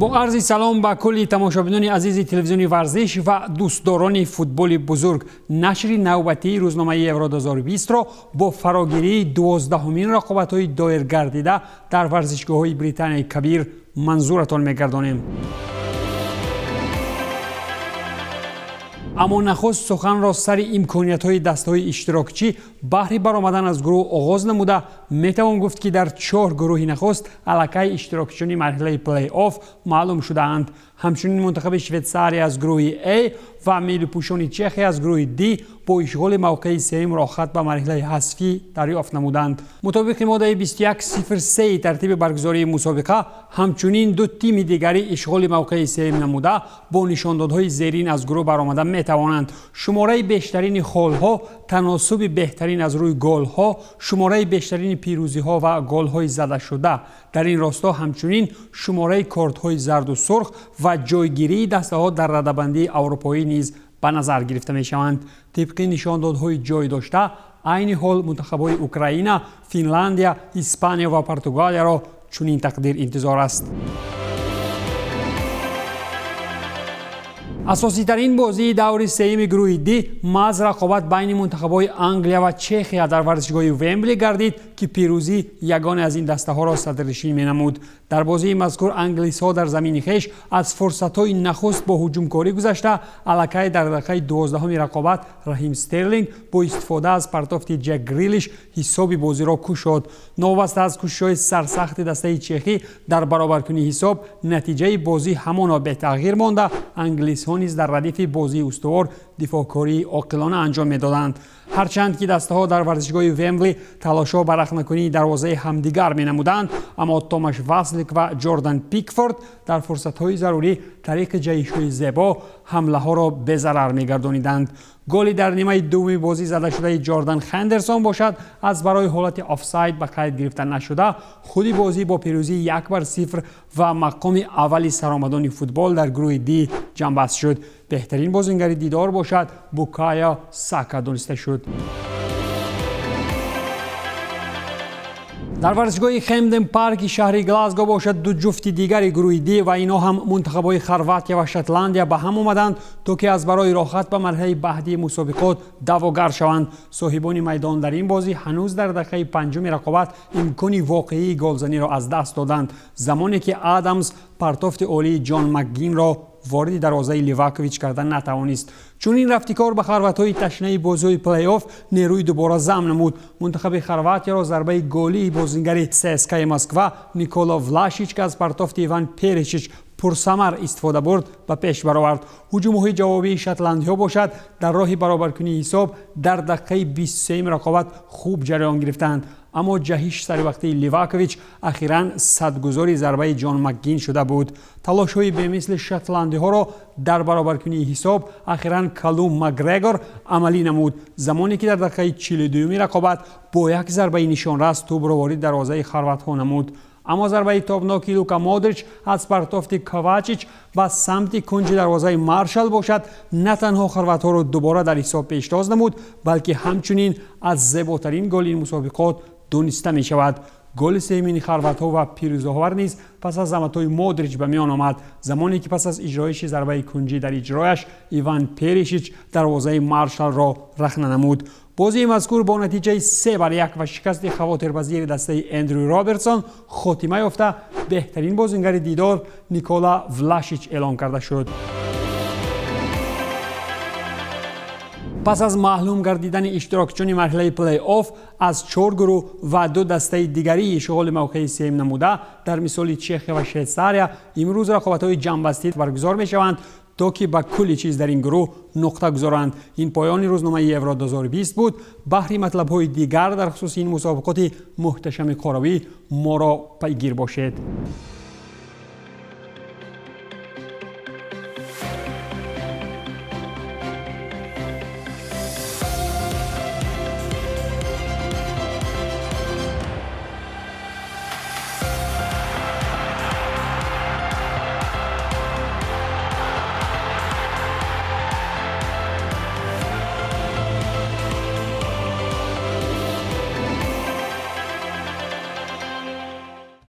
Бо арзи салом ба кулли тамошобинони азизи телевизиони Варзиш ва дӯстдорони футболи бузург, нашри навбатии рӯзномаи Евро 2020-ро бо фарогирии 12-ҳумин рақобатҳои доиргардида дар варзишгоҳҳои Британияи Кабир манзуратон мегардонем. Аммо нахуст суханро сари имкониятҳои дастаҳои иштирокчӣ баҳри баромадан аз гурӯҳ оғоз намуда, метавон гуфт, ки дар чор гурӯҳи нахуст аллакай иштирокчиёни марҳилаи плей-офф маълум шудаанд. Ҳамчунин мунтахаби Швейтсария аз гурӯҳи А ва миллипӯшони Чехия аз гурӯҳи Д бо ишғоли мавқеи сеюм роҳхат ба марҳилаи ҳазфӣ дарёфт намуданд. Мутобиқи моддаи 21.03 тартиби баргузории мусобиқа, ҳамчунин ду тими дигари ишғоли мавқеи сеюм намуда бо нишондодҳои зерин аз гурӯҳ баромада метавонанд: шумораи бештарини холҳо, таносуби беҳтарин аз рӯи голҳо, шумораи бештарини пирӯзиҳо ва голҳои задашуда. Дар ин росто ҳамчунин шумораи кортҳои зарду сурх ва ҷойгирии дастаҳо дар радабандии аврупоӣ низ ба назар гирифта мешаванд. Тибқи нишондодҳои ҷой дошта, айни ҳол мунтахабҳои Украина, Финландия, Испания ва Португалияро чунин тақдир интизор аст. Асоситарин бозии даври сеюми гурӯҳи Д маҳз рақобат байни мунтахабҳои Англия ва Чехия дар варзишгоҳи Вембли гардид, ки пирӯзӣ ягоне аз ин дастаҳоро садрнишин менамуд. Дар бозии мазкур англисҳо дар замини хеш аз фурсатҳои нахуст бо ҳуҷумкорӣ гузашта, аллакай дар дақиқаи 12-ҳуми рақобат Раҳим Стерлинг бо истифода аз партофти Ҷек Грилиш ҳисоби бозиро кушод. Новобаста аз кӯшишҳои сарсахти дастаи чехӣ дар баробаркунии ҳисоб, натиҷаи бозӣ ҳамоно бетағйир монда, англисҳо низ дар радифи бозии устувор дифоъкории оқилона анҷом медоданд. Ҳарчанд ки дастаҳо дар варзишгоҳи Вембли талошҳо ба рахнакунии дарвозаи ҳамдигар менамуданд, аммо Томаш Васлик ва Ҷордан Пикфорд дар фурсатҳои зарурӣ тариқи ҷаҳишҳои зебо ҳамлаҳоро безарар мегардониданд. Голи дар нимаи дуввуми бозӣ задашудаи Ҷордан Хендерсон бошад, аз барои ҳолати офсайд ба қайд гирифта нашуда, худи бозӣ бо пирӯзии 1-0 ва мақоми аввали саромадони футбол дар гурӯҳи Д ҷамъбаст шуд. Беҳтарин бозингари дидор бошад Букайо Сака дониста шуд. Дар варзишгоҳи Хемден Парки шаҳри Глазго бошад, ду ҷуфти дигари гурӯҳи Д ва ино ҳам мунтахабҳои Хорватия ва Шотландия ба ҳам омаданд, то ки аз барои роҳат ба марҳилаи баъдии мусобиқот даъвогар шаванд. Соҳибони майдон дар ин бозӣ ҳанӯз дар дақиқаи панҷуми рақобат имкони воқеии голзаниро аз даст доданд, замоне ки Адамс партофти олии Ҷон Макгинро вориди дарвозаи Ливакович карда натавонист. Чунин рафтикор ба хорватҳои ташнаи бозиҳои плей-офф нерӯи дубора зам намуд. Мунтахаби Хорватияро зарбаи голии бозингари ЦСКАи Москва Никола Влашич, ки аз партофти Иван Перишич пурсамар истифода бурд, ба пеш баровард. Ҳуҷумҳои ҷавобии шотландиҳо бошад, дар роҳи баробаркунии ҳисоб дар дақиқаи 23-юми рақобат хуб ҷараён гирифтанд, аммо ҷаҳиш саривақтии Ливакович ахиран садгузори зарбаи Ҷон Макгин шуда буд. Талошҳои бемисли шотландиҳоро дар баробаркунии ҳисоб ахиран Калум Макгрегор амалӣ намуд, замоне ки дар дақиқаи 42-юми рақобат бо як зарбаи нишонрас тӯбро ворид дарвозаи хорватҳо намуд. Аммо зарбаи тобноки Лука Модрич аз партофти Ковачич ба самти кунҷи дарвозаи Маршал бошад, на танҳо хорватҳоро дубора дар ҳисоб пештоз намуд, балки ҳамчунин аз зеботарин голи ин мусобиқот дониста мешавад. Голи сеюмини хорватҳо ва пирӯзовар низ пас аз заҳматҳои Модрич ба миён омад, замоне ки пас аз иҷроиши зарбаи кунҷӣ дар иҷрояш Иван Перишич дарвозаи Маршалро рахна намуд. Бозии мазкур бо натиҷаи 3-1 ва шикасти хавотирпазири дастаи Эндрю Робертсон хотима ёфта, беҳтарин бозингари дидор Никола Влашич эълон карда шуд. Пас аз маълум гардидани иштирокчиёни марҳилаи плей-офф аз чор гурӯҳ ва ду дастаи дигарии ишғоли мавқеи сеюм намуда, дар мисоли Чехия ва Швейтсария имрӯз рақобатҳои ҷамъбастӣ баргузор мешаванд, то ки ба кулли чиз дар ин гурӯҳ нуқта гузоранд. Ин поёни рӯзномаи Евро 2020 буд. Баҳри матлабҳои дигар дар хусуси ин мусобиқоти муҳташами қоравӣ моро пайгир бошед.